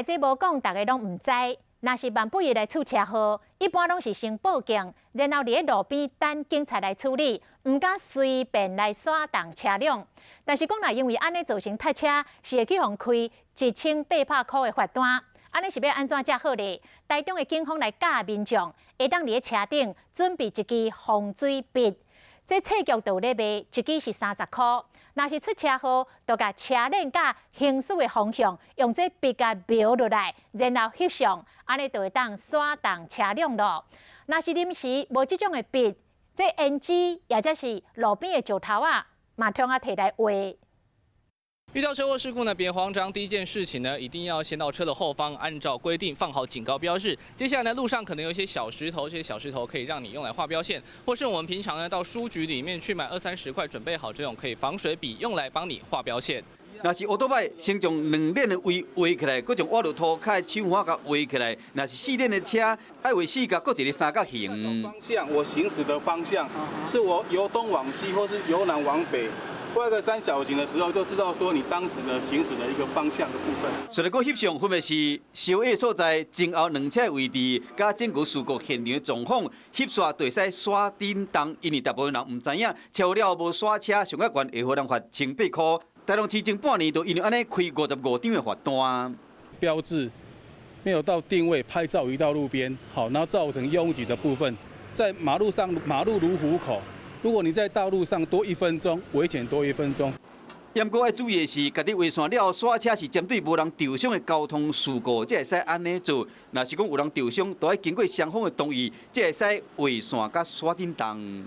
來這無講，逐家攏毋知。若是萬不一來出車禍，一般攏是先報警，然後佇咧路邊等警察來處理，毋敢隨便來徙動車輛。但是講若因為按呢造成塞車，是會去予開1800箍的罰單。按呢是欲按怎才好咧？台中的警方來教民眾，會當佇咧車頂準備一支防水筆。這冊局就有咧賣，一支是30箍。若是出車禍，就共車輪佮行駛的方向，用這筆共描落來，然後翕相，按呢就會當徙動車輛囉。若是臨時無這種的筆，這胭脂抑者是路邊的石頭仔，嘛通啊提來畫。遇到車禍事故呢，別慌張。第一件事情呢，一定要先到車的後方，按照規定放好警告標誌。接下來呢，路上可能有一些小石頭，這些小石頭可以讓你用來畫標線，或是我們平常呢到書局裡面去買二三十塊，準備好這種可以防水筆，用來幫你畫標線。若是烏多擺，先將兩輪的位畫起來，閣將倚著塗跤的手環共畫起來。若是四輪的車，愛畫四角，閣一个三角形。方向，我行駛的方向是我由東往西，或是由南往北。畫個三角形的時候，就知道說你當時的行駛的一個方向的部分。所以閣翕相分別是燒燁所在前後兩車位置，佮整個事故現場的狀況，翕煞就會使徙振動，因為大部分人毋知影，車了無徙車，上較懸會予人罰千八箍。台中市前半年就因為按呢開55張的罰單。標誌沒有到定位，拍照移到路邊，好，然後造成擁擠的部分，在馬路上，馬路如虎口。如果你在道路上多一分鐘，危險多一分鐘。毋過愛注意的是，家己畫線了後徙車是針對無人受傷的交通事故，才會使按呢做。若是講有人受傷，都愛經過雙方的同意，才會使畫線佮徙振動。